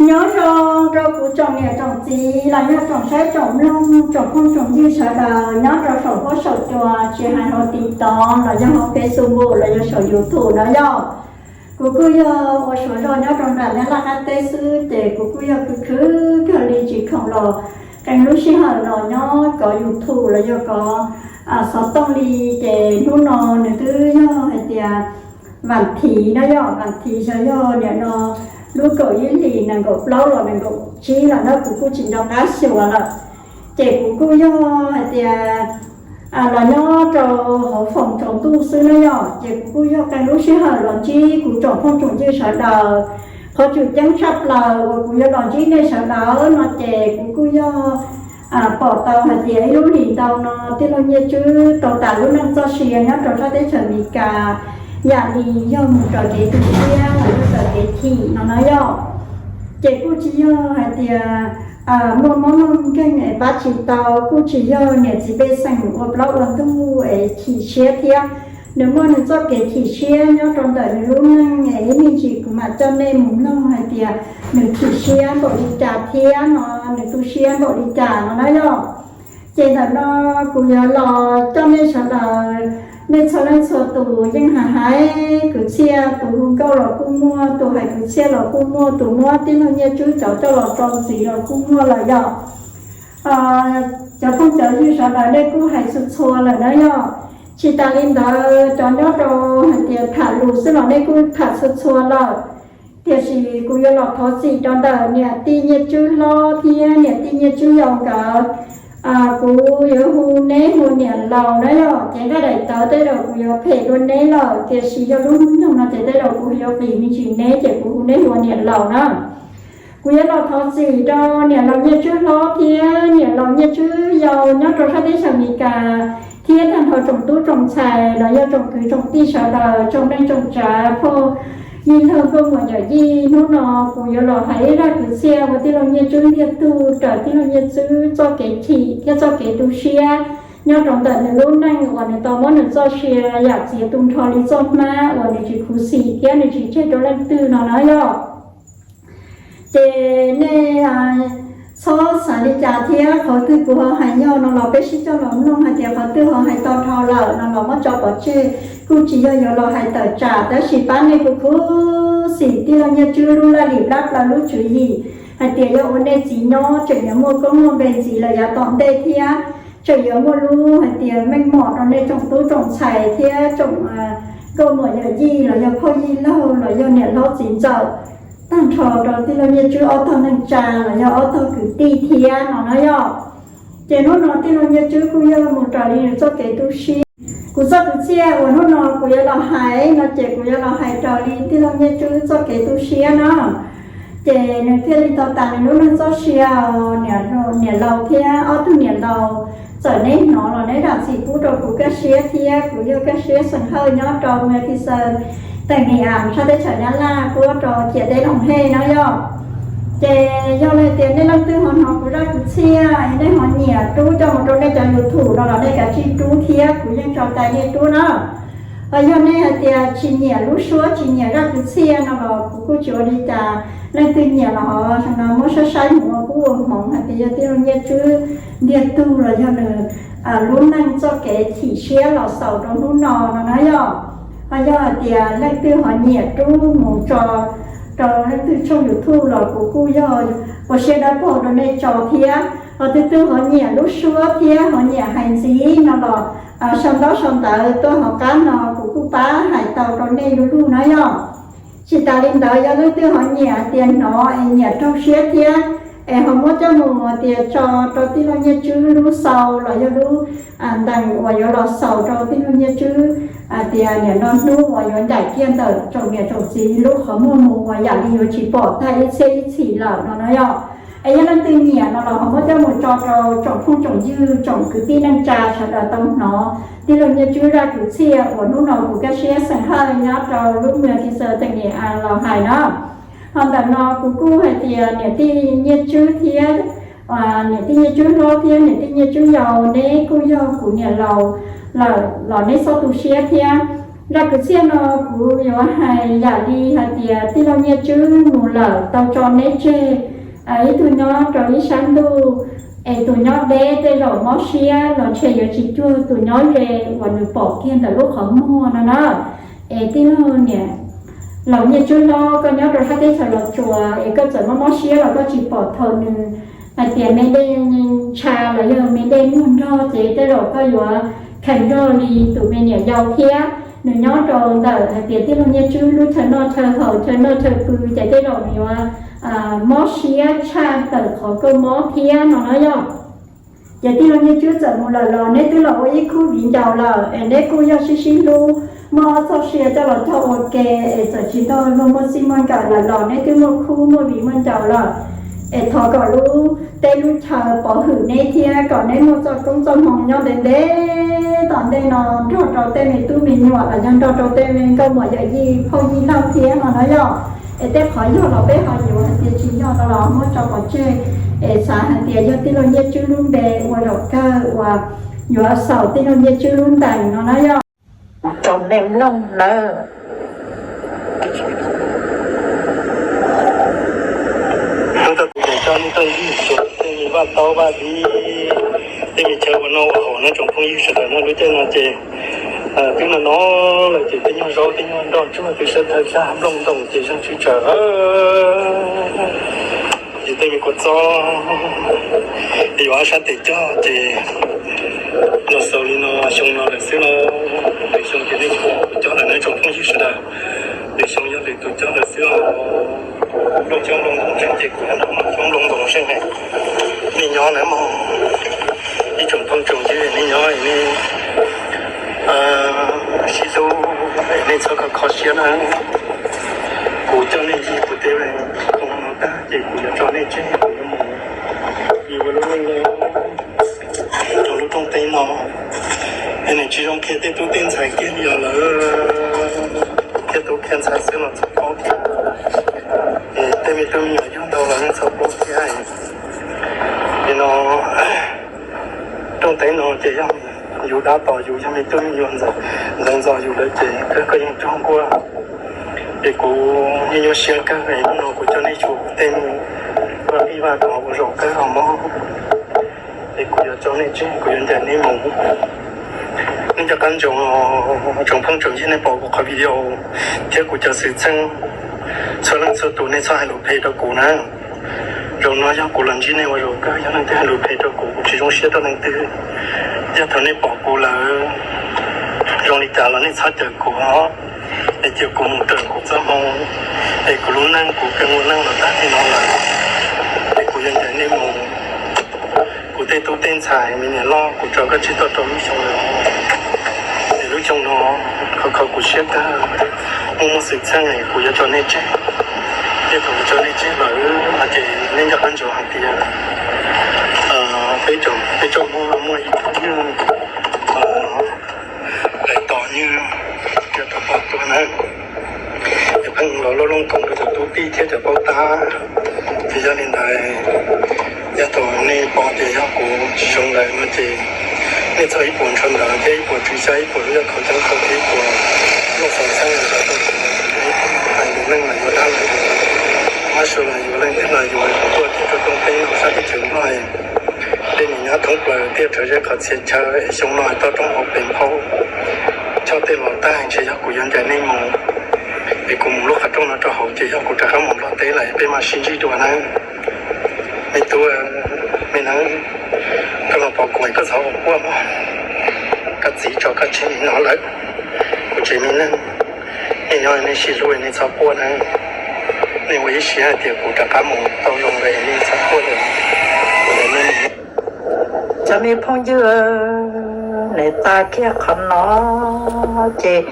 Nyob zoo rau kuv tsoom niam tsoom txiv los yog tsoom saib tsoom mloog tsoom phooj tsoom ywg sawv daws nyob rau saum huab saum cua, tsis hais hauv TikTok los yog hauv Facebook los yog saum YouTube no yog. Kuv kuj yog ua suav zog nyob rau nram Nyab Laj qab teb xwb ces kuv kuj yog khwv khwv kawg li tsis khoom los qee lub sij hawm los nyob kov YouTube los yog kov xov tooj li. Ces hnub no nws twb yog hais tias vas thiv no yog, vas thiv xyov yog niam no lub kaum ib hlis nees nkaum plaub los nees nkaum tsib los na, kuv kuj tsis nco qab xyuas lawm. Ces kuv kuj yog hais tias los nyob rau hauv foom tsaus ntuj xwb na yog, ces kuv kuj yog qee lub sij hawm los ntsib kuv tsoom phooj tsoom ywg sawv daws. Qhov tseem ceeb tshaj plaws uas kuv yuav los ntsib nej sawv daws no ces kuv kuj yog pom tau hais tias ib lub hlis ntau no tij laug Nyiaj Tswb tau tas lub neej txoj sia nyob rau sab teb chaws Amelikas, yam li yog mus raws kev tu siab los yog raws kev chim no na yog. Ces kuj tsis yog hais tias muaj mob muaj nkeeg es pab tsis tau, kuj tsis yog niam txiv pej xeem ua plaub ua ntug es chim siab thiab. Nws muaj nws txoj kev chim siab nyob rau ntawm nws lub neej es ib me ntsis kuv mam coj nej mus mloog hais tias nws chim siab npaum li cas thiab no, nws tu siab npaum li cas no na yog. Ces ntawm no kuv yuav los coj nej sawv daws, nej txhua leej txhua tus yeej hais hais kwv txhiaj, tus hu nkauj los kuj muaj, tus hais kwv txhiaj los kuj muaj, tus muab tij laug Nyiaj Tswb cov coj los tso ntxiv los kuj muaj lawm yog. Cov phooj cov ywg sawv daws nej kuj hais txhua txhua lawm na yog. Tsis tas li ntawd cov nyob rau hais tias tham lus xwb los nej kuj tham txhua txhua lawm. Tiam sis kuv yuav los thov txim rau ntawm niam tij Nyiaj Tswb hlob thiab niam tij Nyiaj Tswb yau nkawd. Kuv yuav hu neb hu niam laus na yog, ces nqaij daim tawv tej zaum kuv yuav phem dua neb lawm, tiam sis yog lub hnub nyoog no ces tej zaum kuv yuav qis me ntsis neb ces kuv hu neb hu ua niam laus na. Kuv yuav los thov txim rau niam laus Nyiaj Tswb hlob thiab niam laus Nyiaj Tswb yau nyob rau sab teb chaws Amelikas, thiab tag nrho tsoom tub tsoom ntxhais los yog tsoom kwv tsoom tij sawv daws, tsoom neej tsoom tsav, phauj yij laug nkauj muam yawm yij. Hnub no kuv yuav los hais ib zaj kwv txhiaj ua tij laug Nyiaj Tswb ntiag tug raws tij laug Nyiaj Tswb txoj kev chim thiab txoj kev tu siab nyob rau ntawm nws lub neej uas nws tau muab nws txoj sia yam txiav tu nrho li txoj hmab uas nws tsis khuv xim thiab nws tsis tseg rau leej twg no na yog. Ces nej txhob xav li cas thiab, qhov twg kuv ho hais yog no los peb sib coj los mloog hais tias qhov twg ho hais tau dhau lawm no los muab tso pov tseg, kuj tsis yog yuav los hais tawm tsam, tab sis pab nej kuv khuv xim tij laug Nyiaj Tswb lub laj lim plab plaws lub tswv yim hais tias yog ua nej txiv nyob tseem yuav muaj koob muaj npe ntxiv lawm yav tom ntej thiab tseem yuav muaj lub hais tias meej mom rau nej tsoom tub tsoom ntxhais thiab tsoom nkauj muam yawm yij los yog phauj yij laug los yog niam hlob txiv ntxawm, tag nrho rau tij laug Nyiaj Tswb ob tog neej tsa los yog ob tog kwv tij thiab no na yog. Ces hnub no tij laug Nyiaj Tswb kuj yog mus raws li nws txoj kev tu siab. Kuv txoj kwv txhiaj uas hnub no kuv yuav los hais no ces kuv yuav los hais raws li tij laug Nyiaj Tswb txoj kev tu siab no. Ces nws thiaj li tau tas nws lub neej txoj sia. Niam laus thiab ob tug niam laus txawm neb hnov los neb zam txim pub rau kuv kaj siab thiab kuv yog kaj siab xeem Hawj nyob rau Mekixatees, Thaib Mev As sab teb chaws Nyab Laj puab rau ciam teb Loos Hej no yog. Ces yog li tias nej leej twg ho hnov kuv zaj kwv txhiaj nej ho nyiam rub coj mus rau nej cov YouTube no los nej kav tsij rub thiab kuv yeej tso cai nej rub na. Ho yog nej hais tias tsis nyiam lub suab tsis nyiam zaj kwv txhiaj no los kuv kuj tsis ua li cas. Leej twg nyiam los ho no muab saib saib mus ua kub ua hmoov hais tias yog tij laug Nyiaj Tswb ntiag tug los yog nws lub neej txoj kev chim siab los xaus rau hnub no no na yog. Ho yog hais tias leej twg ho nyiam rub mus tso rau leej twg tshooj YouTube los kuv kuj yog ua siab dawb paug rau nej tso thiab. Ho tus twg ho nyiam lub suab thiab ho nyiam hais ntxiv no los sau ntaub sau ntawv tuaj hauv qab no kuv kuj pab hais tau rau nej lu lug na yog. Tsis tas li ntawd yog leej twg ho nyiam hais tias hnov es nyiam raug siab thiab es ho muab coj mus hais tias tso rau tij laug Nyiaj Tswb lub xau los yog lub ntees uas yuav los xaus rau tij laug Nyiaj Tswb hais tias nim no hnub uas yuav ncaim kiag ntawm tsoom niam tsoom txiv lub qhov muag mus uas yam li yuav tsis pom tag ib txhiab ib txhis lawm no no yog. Es yog leej twg nyiam no los ho muab coj mus tso rau tsoom phooj tsoom ywg tsoom kwv tij neej tsa sawv daws tau hnov tij laug Nyiaj Tswb zaj kwv txhiaj uas hnub no kuv kaj siab xeem Hawj nyob rau lub mws Kis Xaw Teem Nis As los hais na. Ho ntawm no kuv kuj hais tias niam tij Nyiaj Tswb thiab niam tij Nyiaj Tswb hlob thiab niam tij Nyiaj Tswb yau neb kuj yog kuv niam laus lawm los neb txhob tu siab thiab. Zaj kwv txhiaj no kuv yuav hais yam li hais tias tij laug Nyiaj Tswb mus lawm tau tso neb tseg ib tug nyob rau ib sab ntuj, es tus nyob deb tej zaum mob siab los ntshe yuav tsis cuag tus nyob ze uas nws pom kiag ntawm lub qhov muag no na. Es tij laug niam laus Nyiaj Tswb hlob, koj nyob rau sab teb chaws Los Tsuas es koj txawm mob mob siab los koj tsis pom thaum nws hais tias me dej ntsha los yog me dej muag nrog ces tej zaum koj yuav kheev nrog li tus me niam yau thiab. Nws nyob rau ntawm hais tias tij laug Nyiaj Tswb lub chaw noj chaw haus chaw noj chaw pw ces tej zaum nws yuav mob siab tshaj tawm qhov koj mob thiab no na yom. Ces tij laug Nyiaj Tswb txawm mus lawm los neb twb los ua ib khub viv ncaus lawm es neb kuj yog sib sib hlub, muaj ob txoj sia coj los cog ua ke, es txawm tsis tau luag muaj txij muaj nkawm lawm los neb twb muaj khub muaj viv muaj ncaus lawm. Es thov kom lub teb lub chaw pov hwm neb thiab kom neb muaj txoj koob txoj hmoo nyob ntev ntev tom ntej no nrog rau tej me tub me nyuam los yog nrog rau tej me nkauj muam yawm yij phauj yij laug thiab no na yom. Es tej qhov yog los peb ho yuav hais tias tsis yog no los muab tso pov tseg. Es xav hais tias yog tij laug Nyiaj Tswb lub npe ua zaum kawg uas yuav xaus tij laug Nyiaj Tswb lub ntees no na yom. Rau nej mloog nawb. Hnub tau tus ces coj nej tuaj ncig xyuas tej me vaj taub vaj dib, tej me chaw ua noj ua haus na tsoom phooj ywg sawv daws na. Lub caij no ces twb no no lawm ces tej nyuag zaub tej nyuag nroj tsuag twb sab thawj xab nplooj ntoos ces zeeg tshwj tsawv. Ces tej me kua txob yuav ob sab tes cog ces los xaus li no xyoo no lawm xwb los. Lwm xyoo ces nej cov lawm na tsoom phooj ywg sawv daws. Lwm xyoo yog lwm tus cog lawm xwb os. Nplooj coob nplooj ntoos zeeg ces kuv yog nplooj ntoos zeeg ne. Nej nyob na mog, ib tsoom phooj tsoom ywg nej nyob nej sib hlub, nej txhob kho kho siab na. Kuv coj nej ncig kuv tej koom no tag ces kuv yuav tso nej tseg kuv yuav mus ua lub neej rau lub rooj teb no. Es nws tsis zoo qhia tej tub tej ntxhais kiag li os lawm, qhia tub qhia ntxhais xwb los txhob paub thiab. Es tej me tub me nyuam yug ntau los yeej txhob paub thiab. Nim no rooj teb no ces yog yus dab tos yus, yog me tub me nyuam ntxeev ntxov yus lawm ces kawg koj yeej raug nkuaj. Es kuv yeej nyuaj siab kawg es hnub no kuv coj nej xyuas kuv tej me vaj qij vaj kos ua zaum kawg los mog. Es kuv yuav tso nej tseg, kuv yuav ncaim nej mus. Nej cov qab ntsoov, tsoom phooj tsoom ywg nej pom kuv qhov video thiab kuv cov xwm txheej, txhua leej txhua tus nej txhob hais lus phem rau kuv na. Zaum no yog kuv los ntsib nej ua zaum kawg, yog leej twg hais lus phem rau kuv, kuv tsis zoo siab rau leej twg. Yog thaum nej pom kuv lawm zoo li cas los nej txhob cawm kuv os. Es cia kuv mus raws kuv txoj hmoo, es kuv lub neej kuv kawg ua neej los tag li no lawm, es kuv yuav ncaim nej mus. Kuv tej tub tej ntxhais me niam loj kuv tso koj tseg tuaj rau lub xyoo no. Es lub xyoo no khov kho kuv siab kawg, muaj muaj xwm txheej kuv yuav tso nej tseg. Thiab thaum kuv tso nej tseg lawm no ces nej nco qab ntsoov hais tias peb tsoom, peb tsoom Hmoob no muaj ib tug ywg lawv tos ywg yuav tau pom tuag na. Ces pheej los loj looj koom rau cov tub tij thiab cov paub tab. Ces yog li ntawd, yog thaum nej pom tias yog kuv tsis zoo lawm no ces nej txhob ib puas ntshaw ntawv thiab ib puas tsw xyab, ib puas lub yaj khaum ceeb khaum thiab ib puas loj xaus xeeb los rau kuv. Hais lus neej los yuav, dab los yuav, mab sua los yuav, leej twg los yuav, kuv tuaj tim rau rooj teb no sab teb chaws Nplog, tej niam nyab thoob plaws tiaj rhawv zeb qhov txhia chaw es xyoo no toj roob hauv pes nphau, choj tej los tag ntshe yog kuv yuav ncaim nej mus. Es kuv mus lub qhov rooj no rau hauv ces yog kuv rov qab mus Nplog teb lawm, peb mam sib ntsib dua na. Me tub, me neeb, koj los pom kuv es koj txhob ua quaj mog. Koj txiv tso koj tseg li no lawm. Kuv tsev me neeg, nej nyob nej sib hlub nej txhob quaj na. Nej ua ib siab hais tias kuv rov qab mus tau zoo lawm nej txhob quaj lawm. Cov me phooj ywg, nws tag kiag qhov no ces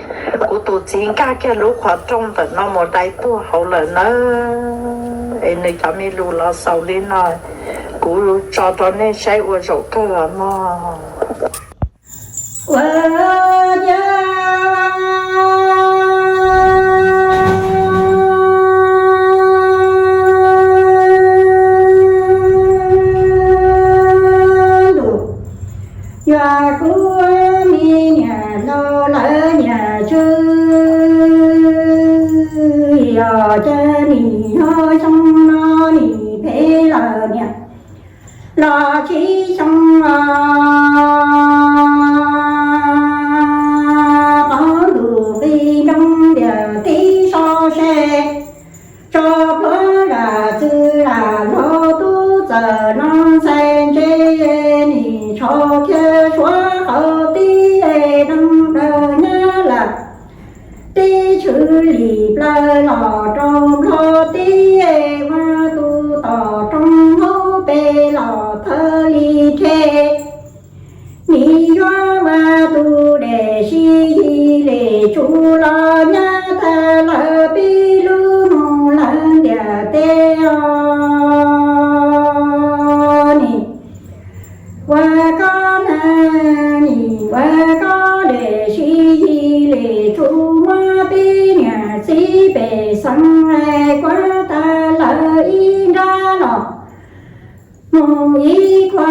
kuv tus txiv nkag kiag lub qhov rooj ntawm no mus dai tuag hauv lawm nawb. Es nws cov me lus los xaus li no, kuv tso rau nej saib ua zaum kawg os mog. Ua cas lus yog kuv me niam laus lawv niam tswv Yam txwv lam hlob tub txawm no ntxhais ntse, nim tsho khiav suav qhov tib deev dawm nyab lawm. Tib tshwm lim plaws los rau nplog teb, ua tus tom roob hauv pes los thawj li rhe. Nim yuav ua tus dej sib yig li tsuv los nyab tag lawm peb lub mus lawm ntiaj teb os. Nim ua koj na, nim ua koj dej sib yig li tsuv muab peb niam txiv pej xeem kuav tag lawm ib nrab los mus ib qho,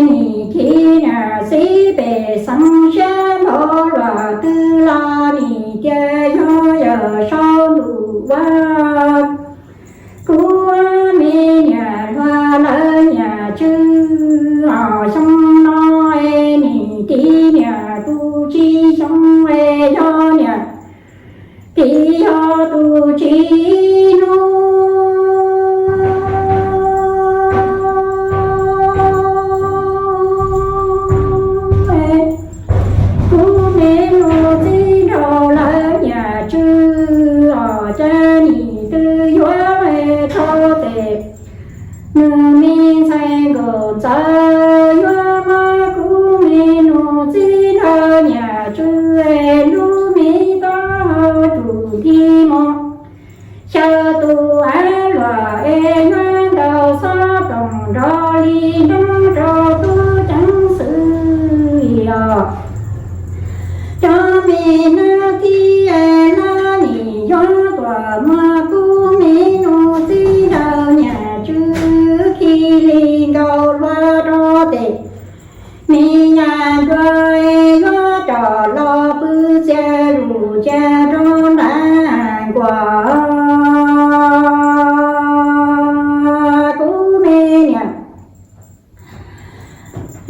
nim khi niam txiv pej xeem siab npaum luaj twg los nim cia yog yawm saub ntuj ua. Kuv me niam hluas lawv niam tswv, xyoo no nim tiv niam kuv tsib xyoo, yog niam tiv yog tus tsib hnub. Kuv me nus txiv nraug lawv niam tswv, cas nim twb yuav rau tes nws me ntxhais nkaus ntxawm yuav muab kuv me nus txiv nraug niam tswv lub me taub hau tsum nti mos. Xyaw tus av luam es nyob nraum xob ploos nrov li nrov rau tub ceev xwm os. Cov me nab thib nab nim yuav tuaj muab kuv me nus txiv nraug niam tswv khi li nkaus luag rau tes me nyuam ntsuag yuav coj los pw txia lus cia rau nram nkuaj. Kuv me niam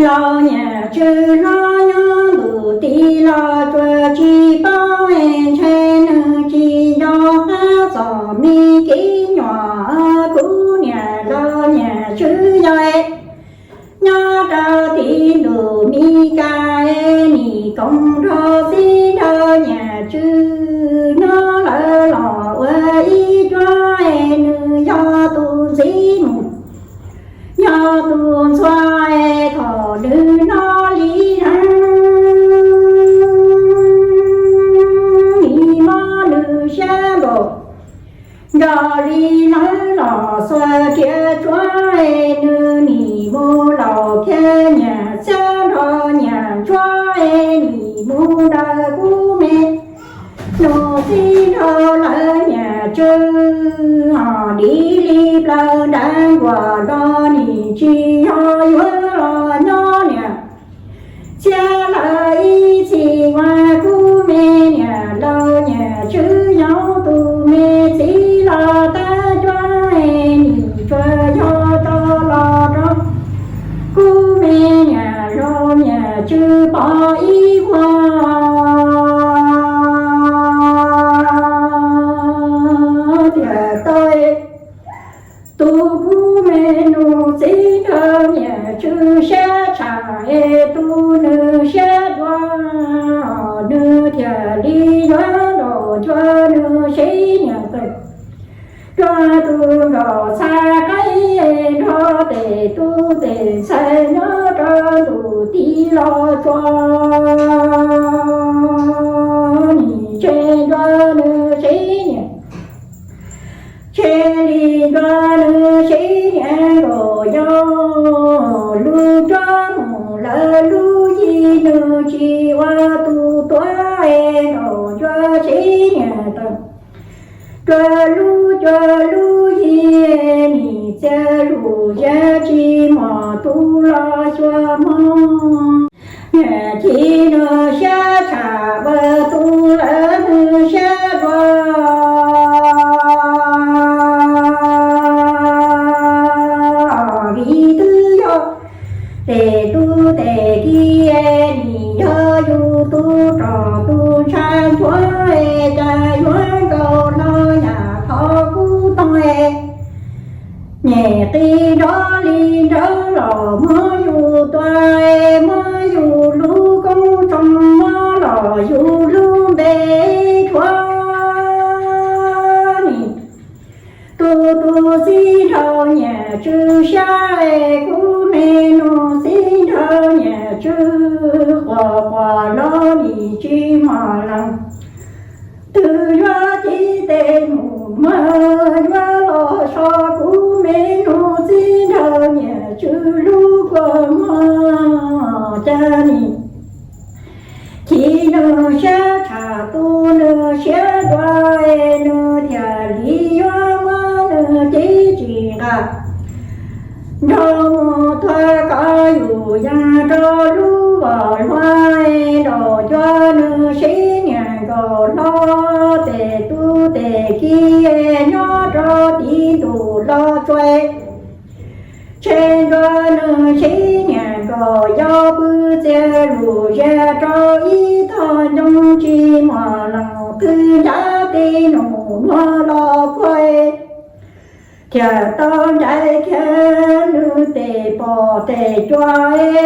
laus niam tswv hlob nyob ntuj tim los tsuas tsis paub, ntshe nws tsis nco qab txog me kev nyuam. Kuv niam laus niam tswv yog nyob rau tim ntuj Mes Kas, nim koom nrog txiv nraug niam tswv nyob lawv los ua ib cuab, nws yog tus ntxiv mus yog tus ntxhua, thaum nws noj li heev, nim mob nws siab npaum nkaus li lawv los xuas riam tsuav, nws nim mus laus kiag niam txiab nrog niam ntsuag, nim mus ntawm kuv me nus txiv nraug lawv niam tswv, ho dim li plaws nram nkuaj los nim tsis yog yuav los nyob niam txiab lawv ib txhis. Ua kuv me niam laus niam tswv yog tus me txiv los tab cuab, nim tsuas yog rov los rau kuv me niam laus niam tswv pom ib vuag tiam tau. Tus kuv me nus txiv nraug niam tswv siab tshaj es tus nws siab dua, nws thiaj li yuav nraum ncua nws siv niam tawm rau tus nkauj txha qaib nrog tes tub tes ntxhais nyob rau ntuj tim los tsuas nim tseg ncua nws siv niam, tseg li ncua nws siv niam nkaus yau lub cuab mus lawv lub yig nws tsis ua tus tuav es nraum ncua siv niam tawm rau lub cuab lub yig, nim txia lus yaj tsis mos tus los xyuas hmo. Niam txiv nws siab tshaj ua tus lawv nws siab dua, vim twb yog tes tub tes kiv, nim yog yus tus rog tus ntxhais ntsuag, cas yuav nkaus hlo yam qhov kub toog. Qi nrov li nrawv los muab yus tua, muab yus lub koob tsoo, muab los yus lub npe rhuav ni. Tus tus txiv nraug niam tswv siab, kuv me nus txiv nraug niam tswv, quas quas los nim tsis mos lees. Twb yuav tiv tes mus mas yuav los so kuv me nus txiv nraug niam tswv lub kua muag cas ni. Chim nws siab tshaj tu nws siab dua, nws thiaj li yuav muab nws cev tsis nqa nrog mus tuag kom yus yeej rau lub vos hlua. Nraum cua nws sib niam nkaus hlo, tes tub tes kiv nyob rau tim ntuj los tsuas tseg ntua nws sib niam nkaus yau pw txias lus zia rau ib tog ncoo tsis mos lees qw ncav tib nus muag los puag thiaj tau ncaim kiag nws tes pom tes cua,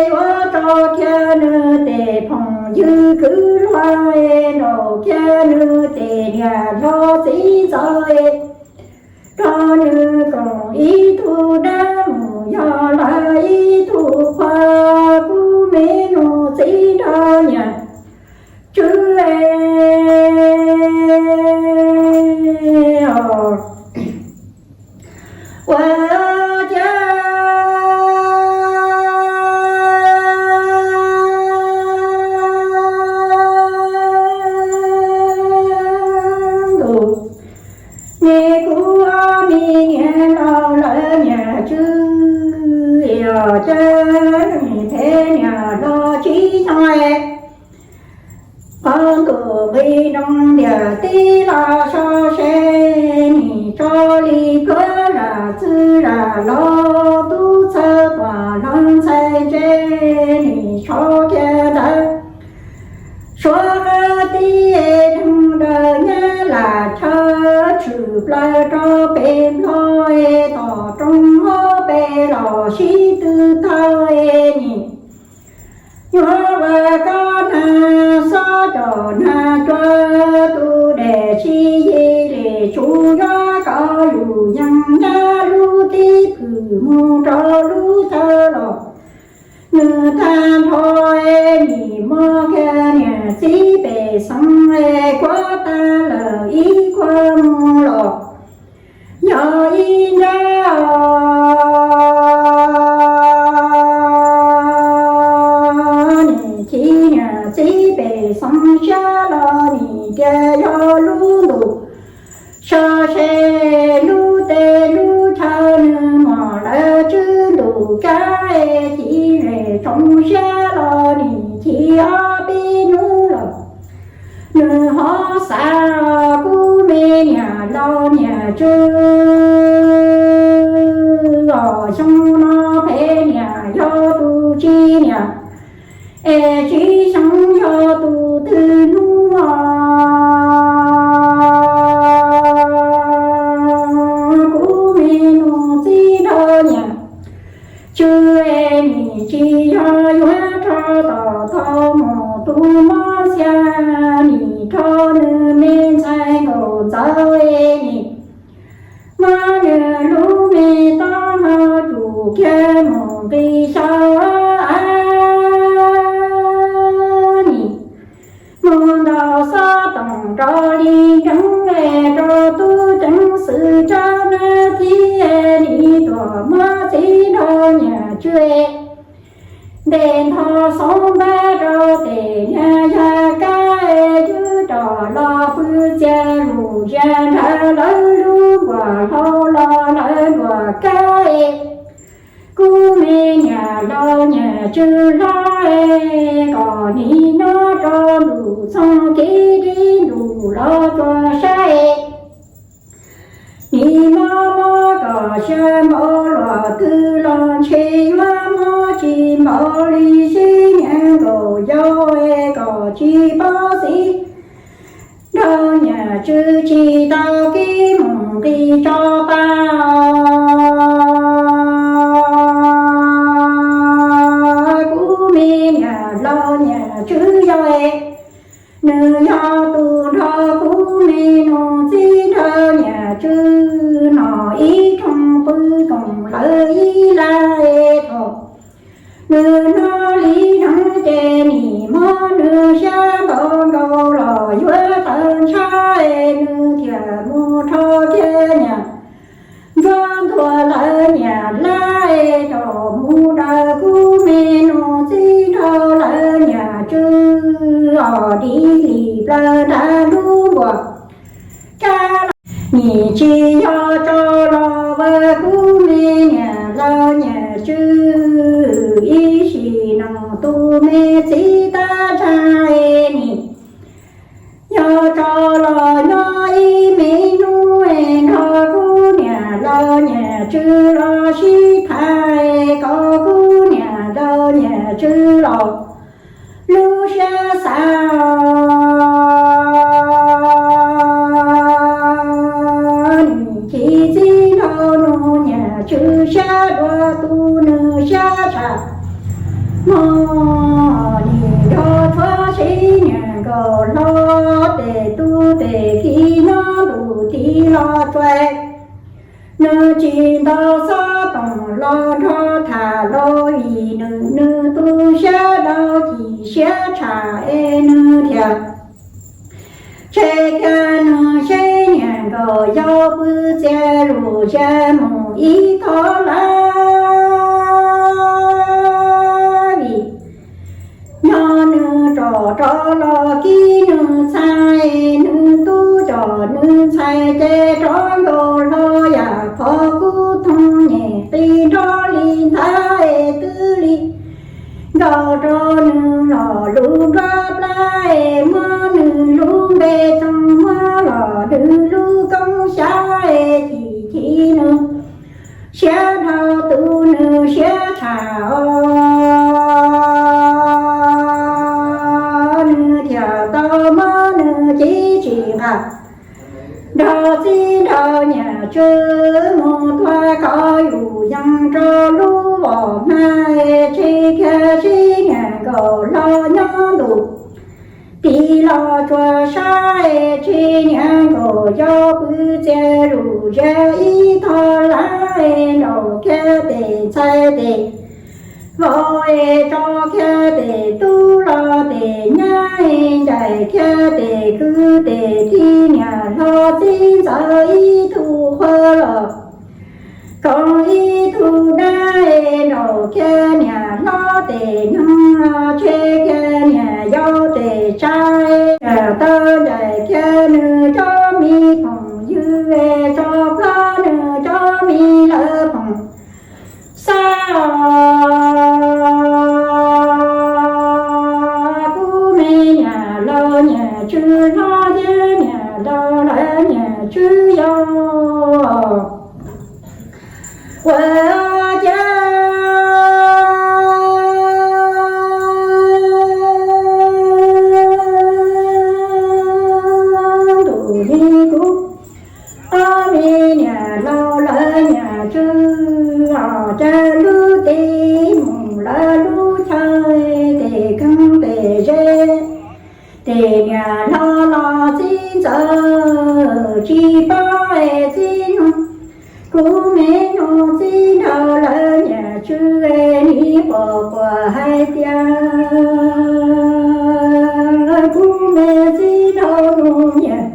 yuav rau kiag nws tes phooj ywg kwv luag, nraum kiag nws tes niam hlob txiv ntxawm, rau nws koom ib tug dab mus yog lawv ib tug qhua, kuv me nus txiv nraug niam tswv os. Ua cas ntuj ne kuv me niam laus lawv niam tswv, yog cas phem niam los tsis nyob. Qhov ntuj nqis nroo ntiaj teb los so se, nim tso li pluav lam txwv lam los tub txawj tuam los ntxhais ntse, nim so kiag ntawd suav qab tib neeg daws nyab lam chaw tshwm plaws rau pem nplog, tom roob hauv pes los sib tw tau nim. Yuav ua koj nag xob cov nag cua, tus dej tsis yig li tsuv, yuav kom yus yeej nyab lub tib phwm mus rau lub chaw los nws tag nrho. Nim muab kiag niam txiv pej xeem kuav tag lawm ib kuag mus los yog ib nrab os. Nim chim niam txiv pej xeem siab los nim tias yog lub ntuj so se, lub teb lub chaw nws mos lawv tswv ntuj kab, chim niam tsoom siab los nim chim ob peb hnub los nws ho xav kuv me niam laus niam tswv os. Xyoo no phem niam yog tus tsis niam, es tsis xyoo yog tus twg hnub os. Kuv me nus txiv nraug niam tswv, nim tsis yog yuav rau tom tau mus tus mob xia, nim rau nws me ntxhais nkaus ntxawm nim muab nws lub me tob hau tsum kiag mus nqis xyaw nim mus ntaus xob toom rau li nreeb, rau tub ceev xwm rau nab thib, nim tuaj muab txiv nraug niam tswv ntes nthos xob npab rau tes niag yaj kab, twb rov los pw txias lus zia nrad lawv lub nkuaj hlau los lawv nkuaj kab. Kuv me niam laus niam tswv hlob, kom nim nyob rau ntuj txoog kev dib ntuj los tsuas saib. Nim mob mob kom xya npaum luaj twg los ntshe yuav mob tsis npaum li, sib nias nkaus yau kom tsis paub txiv nraug niam tswv tsis tau kev mus nqis tso pa. Pw koom lawv ib laj thaum nws hnov li dheev ces nim muab nws siab npau nkaus los yuav tawv ntshai, nws thiaj mus rho kiag niam ntxuav ntuas lawv niam laj rau mus daws kub me nus txib nrog lawv niam tsw os di li plaws nrag lub npuas kab los nim tsis yog tso los ua kub me niam laus niam tsw ib sim neej tus me txiv tab tsa nim yog tso los nyob ib me hnub nrog kub niam laus niam tsw los sib tham kom kub niam laus niam tsw los lub siab xav nim ci txib nrog nus niam tsw siab dua tu nws siab tshaj mog nim yog tshuav sib niam nkaus hlo tes tu tes ki nyob ntus tid los tsuas nws tsis ntaus xov toom los nrog tham los vim nws nws tu siab dau chim siab tshaj es nws thiaj tseg kiag nws sib niam nkaus yau pw txias lus zas mus ib thov lawm vim nyob nws rov rov los kib nws txhais nws tub coj nws ntxhais ces rov nkaus hlo yam qhov kub thooj nyem qi nrov li nthav twb li nkaus rau nws los lub nruab plab muab nws lub npe tsoog muab los nws lub koob xyab chim chim nws siab dhau tu nws siab tshaj os nws thiaj tau muab nws cib tsis nqa nrog txib nrog niam tsw mus tuag kom yus yees rau lub vos hma tseg kiag sib niam nkaus los nyob ntus tid los tsuas saib tseg niam nkaus yau pw txias lus zas ib thov lawm nraum kiag tes ntxhais tes vauv es tso kiag tes tub los tes nyab es ncaim kiag tes kwv tes tij niam hlob txib ntxawm ib tug qhua los koom ib tug dab es nraum kiag niam hlob tes neeg los tseg kiag niam yau tes tsa es tau ncaim kiag nws cov me phoom ywg es tso plab nws cov me lawv phoom xab os kub me niam laus niam tsw hlob thiab niam laus lawv niam tsw yau ua cas ntuj li kuv ob me niam laus lawv niam tsw os cas lub teb mus lawv lub chaw tes kheej tes ze tes niam hlob los txib ntxawm tsis paub es txib nug kuv me nug txib nrog lawv niam tsw es nim quas quas hais tias kuv me txib nrog nug niam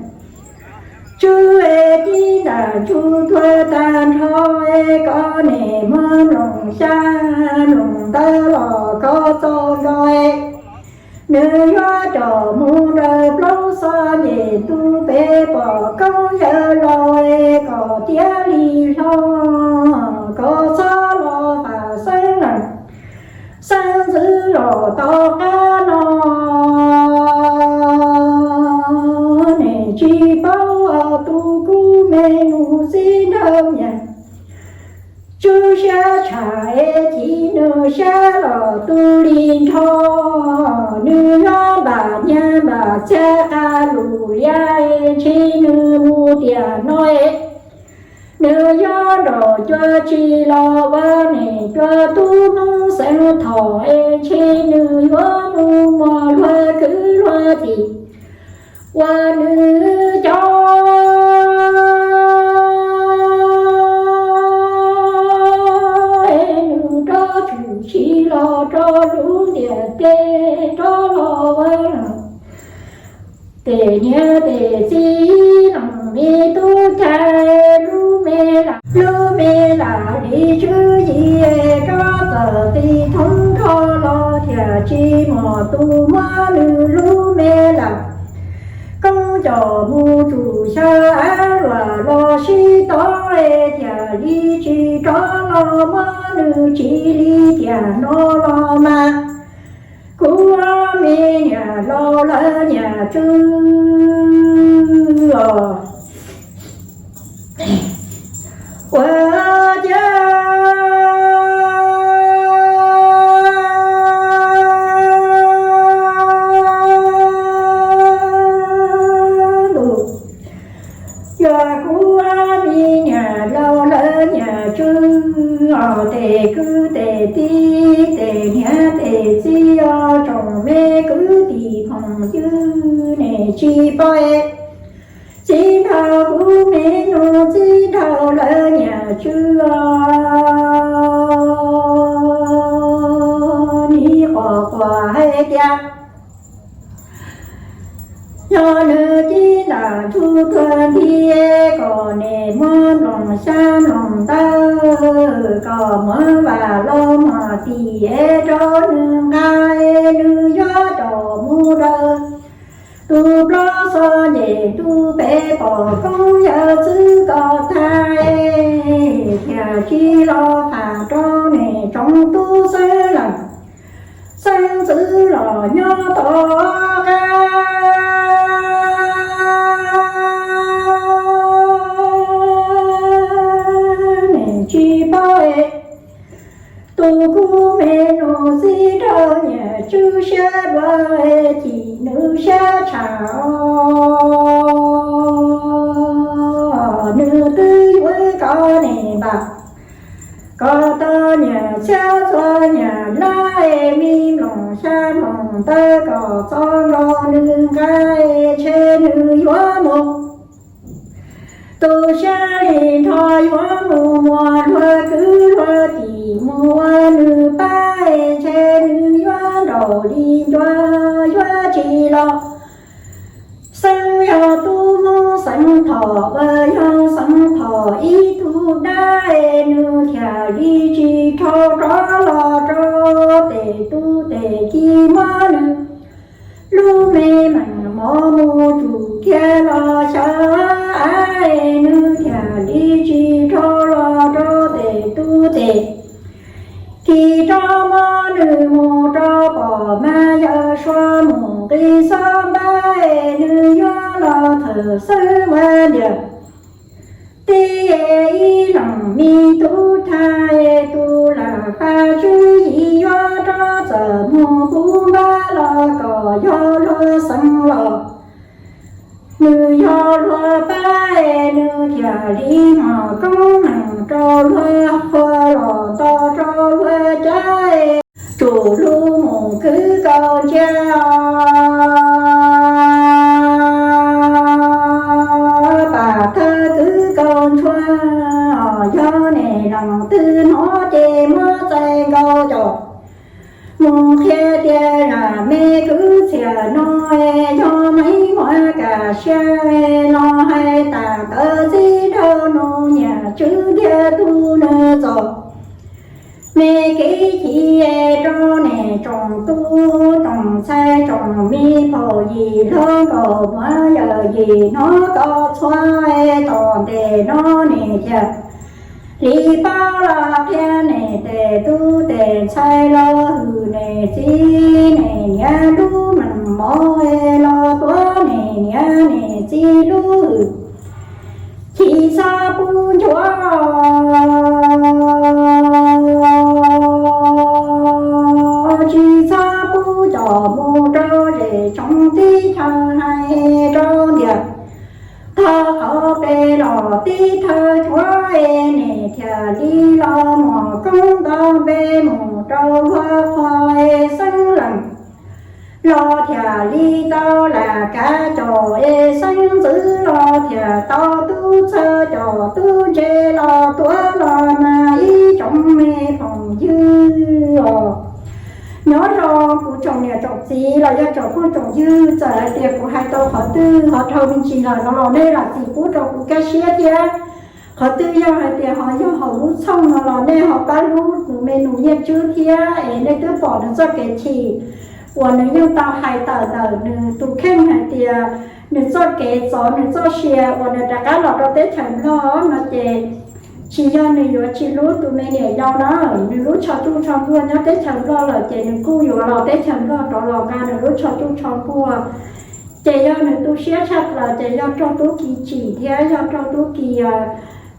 tsw es tib ntam tsw tuag tag nrho es koj niam muab mloog xya mloog ntawd los koj txo nrog nws yuav coj mus raws plaub xov nyem ntuj pem pom koob yawg laus es kom tiav li hlo kom txhob los fam xeeb leej xeeb ntxwv los tom qab no. Nim tsis paub tus kuv me nug txib nrog niam tsw siab tshaj es chim nws siab los tu li nrho. Nws yuav npam nyiaj npam txiag qab lus liab es ntshe nws mus tiam no es nws yuav nraum cua tsis los ua niam cua tub Hmoob xeem thaum es ntshe nws yuav mus muas luag kwv luag tij ua nws cov rov los ua, tes niam tes txiv los me tub cai, lub me lam, lub me lam li tswv yim rov txawm ti thoob nrho los thiaj tsis muaj tus muab nws lub me lam koob coj mus tsum xya av luam los sib tov, thiaj li tsis rov los muab nws tsis li tiam no los mas. Kuv me niam laus lawv niam tswv os, ua cas ntuj, yog kuv me niam laus lawv niam tswv os, tes kwv tes tij tes niam tes txiv os, tsoom me kwv tij phooj ywg nej tsis paub, txiv nraug kuv me nus txiv nraug lawv niam tswv os, nim qhuas qhuas hais tias yog nws cib ntam ntsuj tuag nthi, kom nej muab nploos xyab nploos ntawv, kom muab vam los mog tim rau nws nqa nws yuav coj mus daws tus plaub xo nyem ntuj pem pom koob yawm txwv kom tag, thiaj tsis los pham rau nej tsoom tub xeeb leej xeeb ntxwv los nyob tom qab. Nej tsis paub, tus kuv me nus txiv nraug niam tswv siab dua, chim nws siab tshaj os, nws twb yuav kom nej npam, kom tau niam txiab txhua niam laj, me mloog xya mloog ntawv kom txog nkaus nws nqa, ntshe nws yuav mus tu siab li nrho, yuav mus muas luag kwv luag tij mus ua nws pab, ntshe nws yuav nraum li ncua yuav tsis los. Xeeb yog tub Hmoob xeeb Thoj, uas yog xeeb Thoj ib tug dab, nws thiaj li tsis rho rov los rau tes tub tes ki muab nws lub me meem mov mus tsum kiag los xyov, nws thiaj li tsis rho los rau tes tub tes ki rov muab nws mus rau pog mas yawm suav mus nqis xob npab, nws yuav los thawm xeeb ua ntiag tij ib leeg me tub thaj, tus lam faj tswv yim yuav rov txawm mus pub npab los kom yog luag xeeb los. Nws yog luag pab, nws thiaj li mos koob meej rau luag qhua los nto rau luag cab, tsum lug mus kwv kaus ntsia, pam thawj kwv kaus ntshua, yog nej leej twg hnov ces muab txais nkaus coj mus qhia tias zaj me kwv txhiaj no yog Maiv Muas Kam Sia los hais tag ntawd txiv nraug nus niam tswv ntiag tug nws txom me kev chim rau nej tsoom tub tsoom ntxhais tsoom me phooj ywg hlob nkauj muam yawm yij hnov tau txhua, tom ntej no nej thiaj li paub los qhia nej tej tub tej ntxhais los hwm nej txiv nej niam lub meej mom, los tuav nej niam nej txiv lub hwm. Tsis txhob pub nchuav, tsis txhob pub coj mus rau zej tsoom tib chaws hais rau ntiag. Thov qhov peb los tib thawj tshuav, nej thiaj li los mos koob nto npe mus rau luag qhua xeeb leej. Los thiaj li tau lam kav coj es xeeb ntxwv los thiaj tau tub txawj coj tub ntse los tuav los mas ib tsoom me phooj ywg os. Nyob zoo kuv tsoom Yog tsoom phooj tsoom ywg, txawm hais tias kuv hais tau qhov twg ho dhau me ntsis lawm no los nej lam txim pub rau kuv kaj siab thiab. Qhov twg yog hais tias ho yog hauv lub txhooj no los nej ho pab hlub tus me nus Nyiaj Tswb thiab es nej twb pom nws txoj kev chim uas nws yeej tau hais tawm ntawm nws tus kheej hais tias nws txoj kev txov nws txoj sia uas nws rov qab los rau teb chaws Nplog no ces tsis yog nws yuav tsis hlub tus me niam yau na, nws hlub tshua tub tshua npuag nyob teb chaws Nplog lawm ces nws kuj yuav los teb chaws Nplog rov los nqa nws lub tshua tub tshua npuag. Ces yog nws tu siab tshaj plaws ces yog raug tub ki tsim thiab yog raug tub ki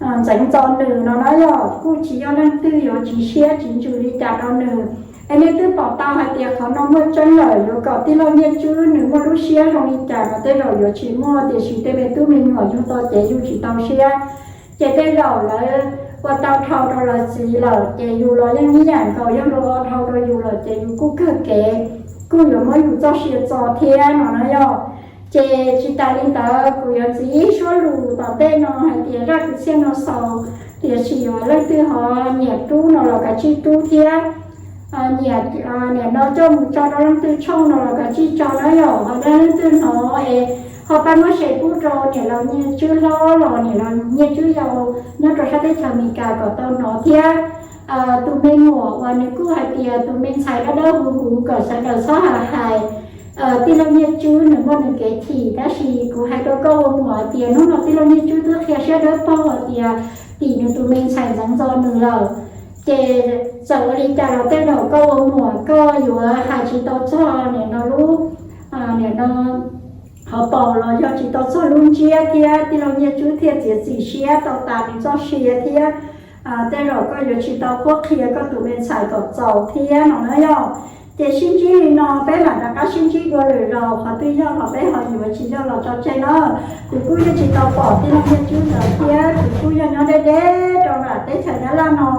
ntxeev txo nws no na yom, kuj tsis yog leej twg yuav tsis siab tsis ntsws li cas rau nws. Es nej twb pom tau hais tias qhov no muaj tseeb lawm, yuav kom tij laug Nyiaj Tswb nws muaj lub siab zoo li cas no tej zaum yuav tsis muaj, tiam sis tej me tub me nyuam yug tau cev yug tsis tau siab, ces tej zaum lawv ua tau dhau rau lawv txiv lawm ces yus los yeej ib yam nkaus, yog luag ua dhau rau yus lawm ces yus kuj kawg kev, kuj yuav muab yus txoj sia txo thiab no na yom. Ces tsis tas li ntawd kuv yuav ntxiv ib suab lus tom ntej no hais tias zaj kwv txhiaj no xaus, tiam sis yog leej twg ho nyiam rub no los kav tsij rub thiab, nyiam, nim no coj mus tso rau leej twg tshooj no los kav tsij tso na yom, ho yog leej twg hnov es ho pab muab share pub rau niam laus Nyiaj Tswb hlob los niam laus Nyiaj Tswb yau nyob rau sab teb chaws Amelikas kom tau hnov thiab. Tus me nyuam uas nws kuj hais tias tus me ntxhais dawb dawb huv huv kom sawv daws txhob hais hais, tij laug Nyiaj Tswb nws muaj nws kev chim, tab sis kuv hais rau koj ua muam hais tias hnub no tij laug Nyiaj Tswb twb qhia siab dawb paug hais tias tim nws tus me ntxhais ntxeev ntxo nws lawm, ces txawm ua li cas los tej zaum koj ua muam koj yuav hais tsis tau txog nim no lub, nim no qhov paus los yog tsis tau txog lub ntsiab thiab tij laug Nyiaj Tswb thiaj txiav txim siab tau tas nws txoj sia thiab. Tej zaum koj yuav tsis tau qhuab qhia koj tus me ntxhais kom txaus thiab no na yom. Ces sib ntsib li no peb mam rov qab sib ntsib dua lwm zaus, qhov twg yog los peb ho yuav, tsis yog los tso tseg na. Kuv kuj yeej tsis tau pom tij laug Nyiaj Tswb ntawd thiab, kuv kuj yog nyob deb deb rau nram teb chaws Nyab Laj no,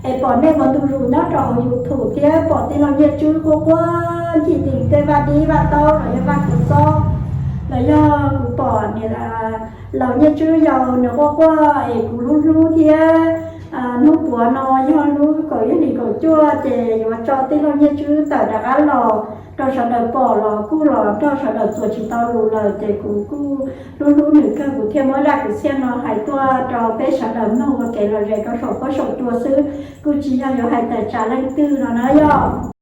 es pom nej ua ntu zus nyob rau hauv YouTube thiab pom tij laug Nyiaj Tswb quaj quaj ncig tim tej vaj dib vaj taub los yog vaj khav xob, los yog kuv pom niam laus Nyiaj Tswb yau nws quaj quaj es kuv hlub hlub thiab. Hnub puav no yog hnub kaum ib hlis kaum cuaj ces yuav tso tij laug Nyiaj Tswb tawm rov qab los rau sawv daws pom los kuj los nrog sawv daws txuas tsis tau lus lawm, ces kuv kuj hlub hlub nws kawg kuv thiaj muab zaj kwv txhiaj no hais tuaj rau peb sawv daws mloog ua kev lom zem rau saum huab saum cua xwb, kuj tsis yog yuav hais tawm tsam leej twg no na yom.